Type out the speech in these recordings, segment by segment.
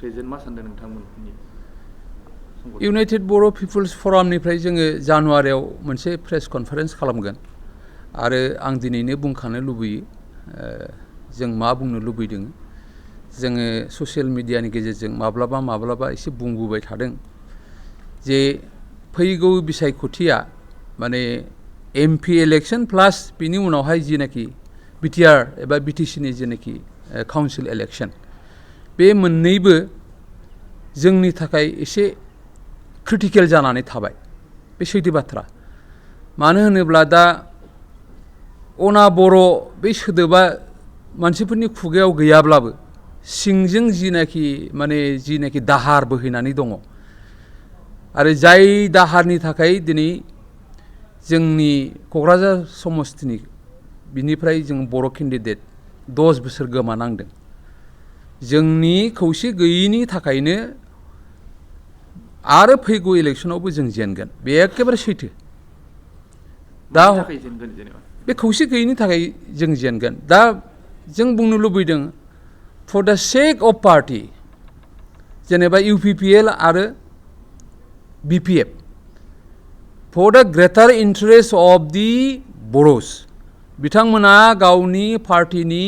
Present मा सानदों नोंथांमोननि इउनाइटेड बर' पिपुल्स फरामनिफ्राय जोङो जानुवारियाव मोनसे प्रेस कनफारेन्स खालामगोन आरो आं दिनैनो बुंखानो लुबैयो जों मा बुंनो लुबैदों जोङो ससियेल मिडियानि गेजेरजों माब्लाबा एसे बुंबोबाय थादों जे फैगौ बिसायख'थिया माने एमपि इलेक्शन प्लास बिनि उनावहाय जिनाखि बिटिआर एबा बिटिसिनि जेनाखि काउन्सिल इलेक्शन बे मोननैबो जोंनि थाखाय एसे क्रिटिकेल जानानै थाबाय बे सैथो बाथ्रा मानो होनोब्ला दा अना बर' बे सोदोबा मानसिफोरनि खुगायाव गैयाब्लाबो सिंजों जिनाखि दाहार बोहैनानै दङ आरो जाय दाहारनि थाखाय दिनै जोंनि क'क्राझार समस्तिनि बिनिफ्राय जों बर' केन्डिडेट 10 बोसोर गोमानांदों जोंनि खौसे गैयैनि थाखायनो आरो फैगौ इलेक्शनावबो जों जेनगोन बे एखेबारे सैथो दा बे खौसे गैयैनि थाखाय जों जेनगोन दा जों बुंनो लुबैदों फर दा सेक अफ पार्टि जेनेबा इउपिपिएल आरो बिपिएफ फर दा ग्रेटार इन्टारेस्ट अफ दि बर'स बिथांमोना गावनि पार्टिनि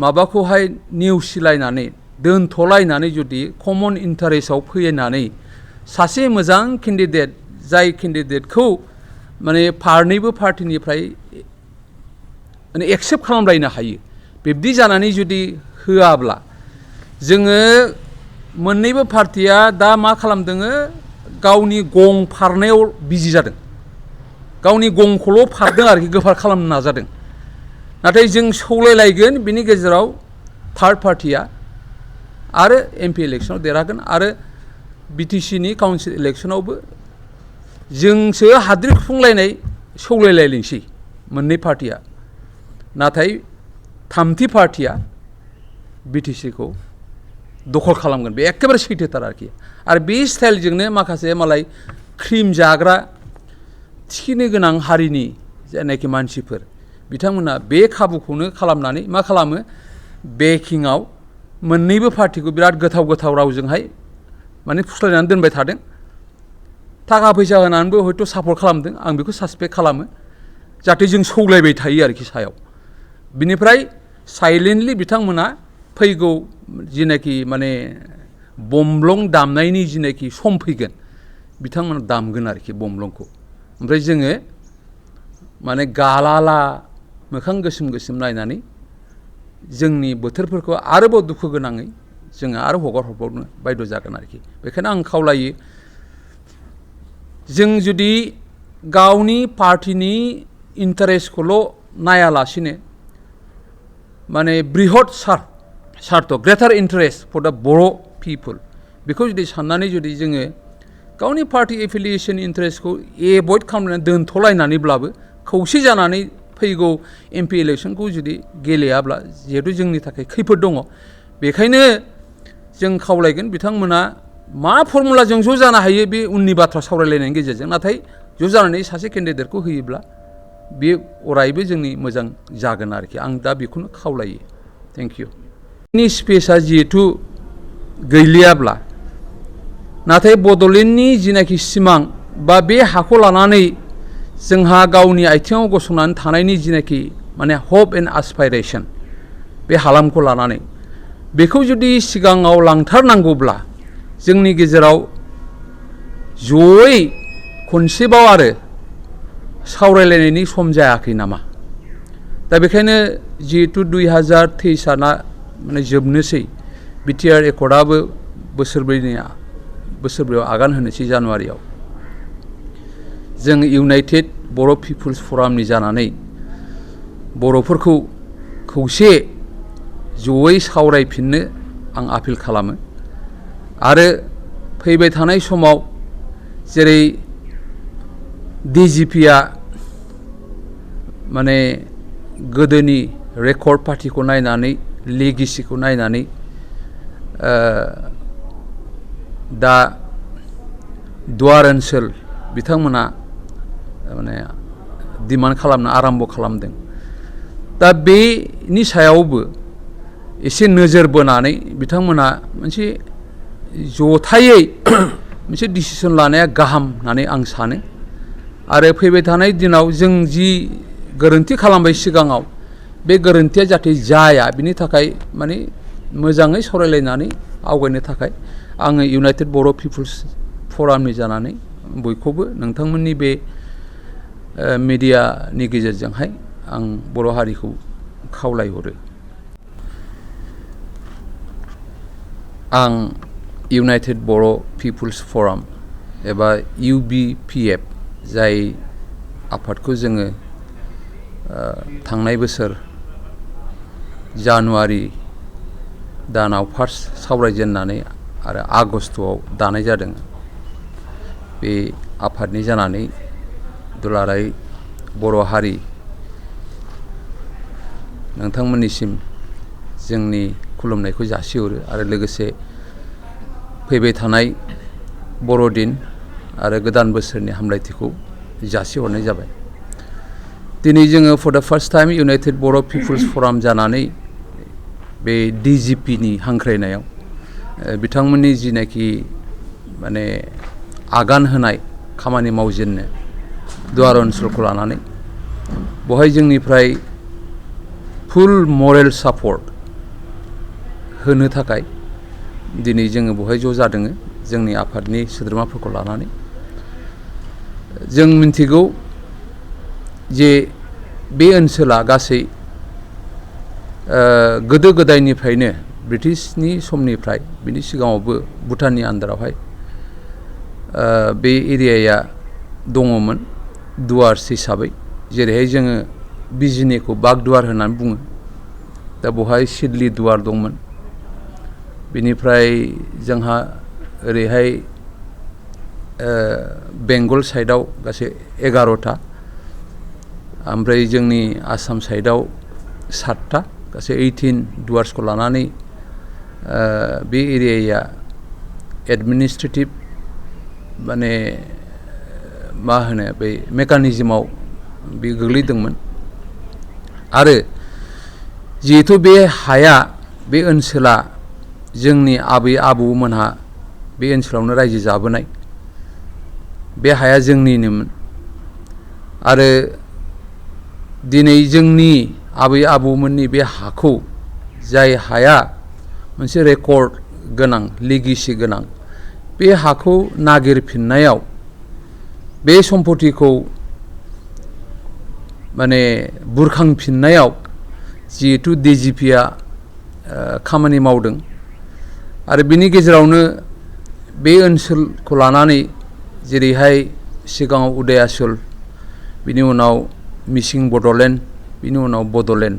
माबाखौहाय नेवसिलायनानै दोनथ'लायनानै जुदि कमन इन्टारेस्टआव फैनानै सासे मोजां केन्डिडेट जाय केन्डिडेटखौ माने फारनैबो पार्टिनिफ्राय माने एक्सेप्ट खालामलायनो हायो बिब्दि जानानै जुदि होआब्ला जोङो मोननैबो पार्टिया दा मा खालामदों गावनि गं फारनायाव बिजि जादों गावनि गंखौल' फारदों आरोखि गोफार खालामनो नाजादों नाथाय जों सौलायलायगोन बिनि गेजेराव थार्ड पार्टिया आरो एमपि इलेक्शनाव देरहागोन आरो बिटिसिनि काउन्सिल इलेक्शनावबो जोंसो हाद्रि खुफुंलायनाय सौलायलायनोसै मोननै पार्टिया नाथाय थामथि पार्टिया बिटिसिखौ दखल खालामगोन बे एखेबारे सैथोथार आरोखि आरो बे स्टाइलजोंनो माखासे मालाय क्रिम जाग्रा थिखिनो गोनां हारिनि जायनाखि मानसिफोर बिथांमोना बे खाबुखौनो खालामनानै मा खालामो बेकिंआव मोननैबो पार्टिखौ बिराद गोथाव रावजोंहाय माने फुस्लायनानै दोनबाय थादों थाखा फैसा होनानैबो हयथ' सापर्ट खालामदों आं बेखौ सासपेक्ट खालामो जाहाथे जों सौलायबाय थायो आरोखि सायाव बिनिफ्राय साइलेन्टलि बिथांमोना फैगौ जिनाखि माने बमब्लं दामनायनि जिनाखि सम फैगोन बिथांमोना दामगोन आरोखि बमब्लंखौ ओमफ्राय जोङो माने गालाला मोखां गोसोम नायनानै जोंनि बोथोरफोरखौ आरोबाव दुखु गोनाङै जोङो आरो हगारहरबावनो बायद' जागोन आरोखि बेखायनो आं खावलायो जों जुदि गावनि पार्टिनि इन्टारेस्टखौल' नायालासिनो माने बृहत सार्थ ग्रेटार इन्टारेस्ट फर दा बर' पिपोल बेखौ जुदि साननानै जुदि जोङो गावनि पार्टि एफिलिएसन इन्टारेस्टखौ एभयड खालामनानै दोनथ'लायनानैब्लाबो खौसे जानानै फैगौ एमपि इलेक्शनखौ जुदि गेलेयाब्ला जिहेतु जोंनि थाखाय खैफोद दङ बेखायनो जों खावलायगोन बिथांमोना मा फर्मुलाजों ज' जानो हायो बे उननि बाथ्रा सावरायलायनायनि गेजेरजों नाथाय ज' जानानै सासे केन्डिडेटखौ होयोब्ला बे अरायबो जोंनि मोजां जागोन आरोखि आं दा बेखौनो खावलायो थेंक इउ नि स्पेसा जिहेतु गैलियाब्ला नाथाय बड'लेण्डनि जिनाखि सिमां बा बे हाखौ लानानै जोंहा गावनि आथिङाव गसंनानै थानायनि जिनाखि माने हप एन्ड आसपाइरेसन बे हालामखौ लानानै बेखौ जुदि सिगाङाव लांथारनांगौब्ला जोंनि गेजेराव जयै खनसेबाव आरो सावरायलायनायनि सम जायाखै नामा दा बेखायनो जिहेतु 2023 माने जोबनोसै बिटिआर एकर्डआबो बोसोरब्रैयाव आगान होनोसै जानुवारियाव जों इउनाइटेड बर' पिपुल्स फरामनि जानानै बर'फोरखौ खौसे जयै सावरायफिननो आं आपिल खालामो आरो फैबाय थानाय समाव जेरै डिजिपिआ माने गोदोनि रेकर्ड पार्टिखौ नायनानै लेगेसिखौ नायनानै दा दुवार ओनसोल बिथांमोना माने डिमान्ड खालामनो आराम्भ खालामदों दा बेनि सायावबो एसे नोजोर बोनानै बिथांमोना मोनसे जथायै मोनसे डिसिसन लानाया गाहाम होननानै आं सानो आरो फैबाय थानाय दिनाव जों जि गोरोन्थि खालामबाय सिगाङाव बे गोरोन्थिया जाहाथे जाया बिनि थाखाय माने मोजाङै सावरायलायनानै आवगायनो थाखाय आङो इउनाइटेड बर' पिपुल्स फरामनि जानानै बयखौबो नोंथांमोननि बे मिडियानि गेजेरजोंहाय आं बर' हारिखौ खावलायहरो। आं इउनाइटेड बर' पिपुल्स फराम एबा UBPF जाय आफादखौ जोङो थांनाय बोसोर जानुवारि दानाव फार्स्ट सावरायजेननानै आरो आगस्ट'आव दानाय जादों। बे आफादनि जानानै दुलाराय बर' हारि नोंथांमोननिसिम जोंनि खुलुमनायखौ जासिहरो आरो लोगोसे फैबाय थानाय बर'दिन आरो गोदान बोसोरनि हामलायथिखौ जासिहरनाय जाबाय। दिनै जोङो for the first time united Boro' peoples forum जानानै बे DGPनि हांख्रायनायाव बिथांमोननि जिनाखि माने आगान होनाय खामानि मावजेननो दुवार ओनसोलखौ लानानै बहाय जोंनिफ्राय फुल मरेल सापर्ट होनो थाखाय दिनै जोङो बहाय ज' जादों जोंनि आफादनि सोद्रोमाफोरखौ लानानै। जों मिन्थिगौ जे बे ओनसोला गासै गोदो गोदायनिफ्रायनो ब्रिटिशनि समनिफ्राय बिनि सिगाङावबो भुटाननि आन्दारावहाय बे एरियाया दङमोन दुवार्स हिसाबै, जेरैहाय जोङो बिजिनिखौ बागदुवार होननानै बुङो। दा बेवहाय सिदलि दुवार दंमोन। बेनिफ्राय जोंहा ओरैहाय बेंगल साइडआव गासै 11टा, ओमफ्राय जोंनि आसाम साइडआव 7टा, गासै 18 दुवार्सखौ लानानै बे एरियाया एडमिनिस्ट्रेटिभ माने मा होनो बै मेकानिजमाव बे गोग्लैदोंमोन। आरो जिहेथु बे हाया बे ओनसोला जोंनि आबै आबौमोनहा बे ओनसोलावनो रायजो जाबोनाय, बे हाया जोंनिनोमोन। आरो दिनै जोंनि आबै आबौमोननि बे हाखौ, जाय हाया मोनसे रेकर्ड गोनां लिगेसि गोनां, बे हाखौ नागिरफिननायाव बे सम्पतिखौ माने बुरखांफिननायाव जिहेथु DGPआ खामानि मावदों आरो बिनि गेजेरावनो बे ओनसोलखौ लानानै जेरैहाय सिगाङाव उदयाचल, बिनि उनाव मिसिं बड'लेण्ड, बिनि उनाव बड'लेण्ड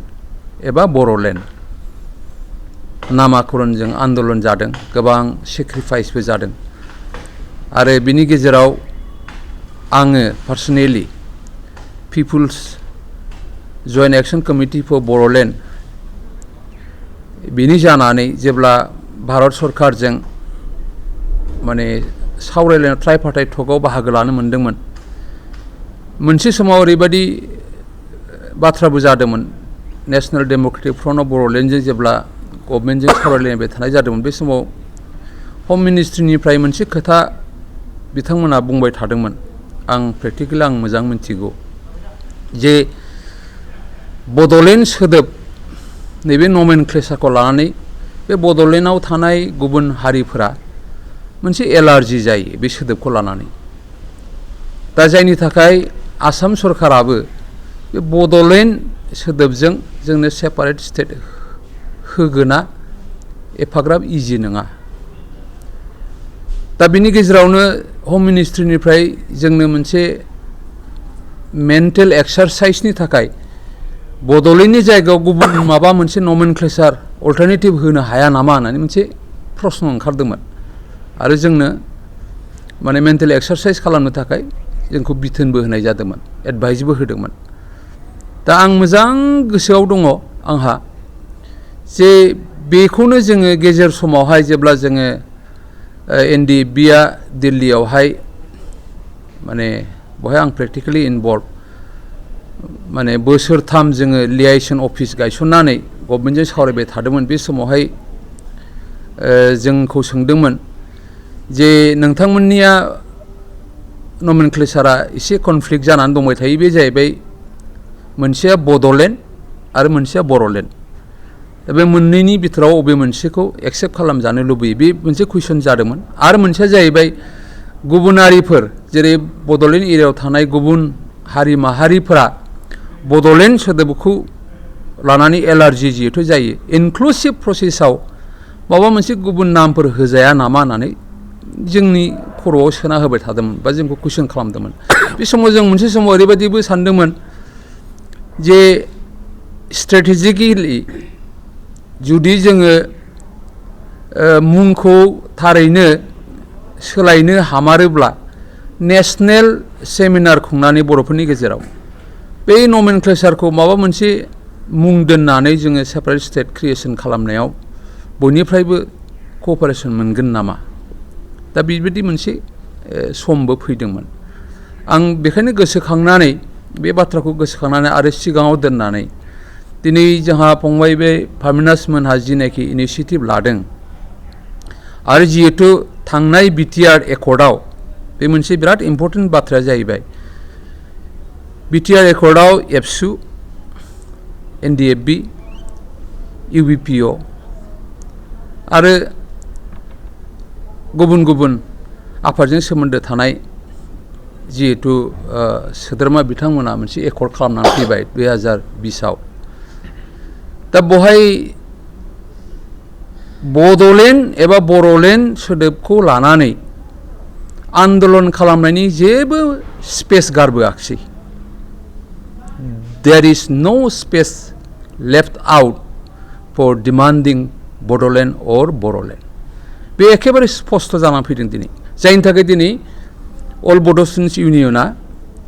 एबा बर'लेण्ड नामाकरणजों आन्दलन जादों, गोबां सेक्रिफाइसबो जादों। आरो बिनि गेजेराव आङो personally peoples joint action committee for Bodoland बिनि जानानै जेब्ला भारत सरकारजों माने सावरायलायनाय ट्राइपार्टाइट टकआव बाहागो लानो मोनदोंमोन, मोनसे समाव ओरैबायदि बाथ्राबो जादोंमोन, नेशनेल डेम'क्रेटिक फ्रन्ट अफ बर'लेण्डजों जेब्ला गभर्नमेन्टजों सावरायलायबाय थानाय जादोंमोन, बे समाव हम मिनिस्ट्रिनिफ्राय मोनसे खोथा बिथांमोना बुंबाय थादोंमोन। आं प्रेक्टिकेलि आं मोजां मिथिगौ जे बड'लेण्ड सोदोब नैबे नमेनक्लेचारखौ लानानै बे बड'लेण्डआव थानाय गुबुन हारिफोरा मोनसे एलार्जि जायो बे सोदोबखौ लानानै। दा जायनि थाखाय आसाम सरकाराबो बे बड'लेण्ड सोदोबजों जोंनो सेपारेट स्टेट होगोना एफाग्राब इजि नङा। दा बिनि गेजेरावनो हम मिनिस्ट्रिनिफ्राय जोंनो मोनसे मेन्टेल एक्सारसाइसनि थाखाय बड'लेण्डनि जायगायाव गुबुन माबा मोनसे नमेनक्लेचार अल्टारनेटिभ होनो हाया नामा होननानै मोनसे प्रश्न ओंखारदोंमोन। आरो जोंनो माने मेन्टेल एक्सारसाइस खालामनो थाखाय जोंखौ बिथोनबो होनाय जादोंमोन, एडभाइसबो होदोंमोन। दा आं मोजां गोसोआव दङ आंहा जे बेखौनो जोङो गेजेर समावहाय जेब्ला जोङो NDBआ दिल्लीयावहाय माने बहाय आं प्रेक्टिकेलि इनभल्भ, माने बोसोरथाम जोङो लियाइसन अफिस गायसननानै गभर्नमेन्टजों सावरायबाय थादोंमोन बे समावहाय जोंखौ सोंदोंमोन जे नोंथांमोननिया नमेनक्लेचारा एसे कनफ्लिक्ट जानानै दंबाय थायो बे जाहैबाय मोनसेया बड'लेण्ड आरो मोनसेया बर'लेण्ड दा बे मोननैनि बिथोराव अबे मोनसेखौ एक्सेप्ट खालामजानो लुबैयो बे मोनसे कुइसन जादोंमोन आरो मोनसेया जाहैबाय गुबुनारिफोर जेरै बड'लेण्ड एरियायाव थानाय गुबुन हारि माहारिफोरा बड'लेण्ड सोदोबखौ लानानै एलार्जि जिहेथु जायो इनक्लुसिभ प्रसेसआव माबा मोनसे गुबुन नामफोर होजाया नामा होननानै जोंनि खर'आव सोना होबाय थादोंमोन बा जोंखौ कुइसन खालामदोंमोन बे समाव जों मोनसे समाव ओरैबायदिबो सानदोंमोन जे स्ट्रेटेजिकेलि जुदि जोङो मुंखौ थारैनो सोलायनो हामारोब्ला नेशनेल सेमिनार खुंनानै बर'फोरनि गेजेराव बे नमेनक्लेचारखौ माबा मोनसे मुं दोननानै जोङो सेपारेट स्टेट क्रिएसन खालामनायाव बयनिफ्रायबो क'पारेसन मोनगोन नामा दा बेबायदि मोनसे समबो फैदोंमोन आं बेखायनो गोसोखांनानै बे बाथ्राखौ गोसोखांनानै आरो सिगाङाव दोननानै दिनै जोंहा फंबाय बे फार्मिनास मोनहा जिनाखि इनिसियेटिभ लादों आरो जिहेतु थांनाय बिटिआर एकर्डआव बे मोनसे बिराद इम्पर्टेन्ट बाथ्राया जाहैबाय बिटिआर एकर्डआव एबसु एनडिएफबि इउबिपिअ आरो गुबुन गुबुन आफादजों सोमोन्दो थानाय जिहेतु सोद्रोमा बिथांमोना मोनसे एकर्ड खालामनानै फैबाय 2020आव दा बहाय बड'लेण्ड एबा बर'लेण्ड सोदोबखौ लानानै आन्दलन खालामनायनि जेबो space गारबोआखिसै there is no space left out for demanding Bodoland or Bodoland बे एखेबारे स्पष्ट जानानै फैदों दिनै जायनि थाखाय दिनै अल बड' स्टुडेन्टस इउनियना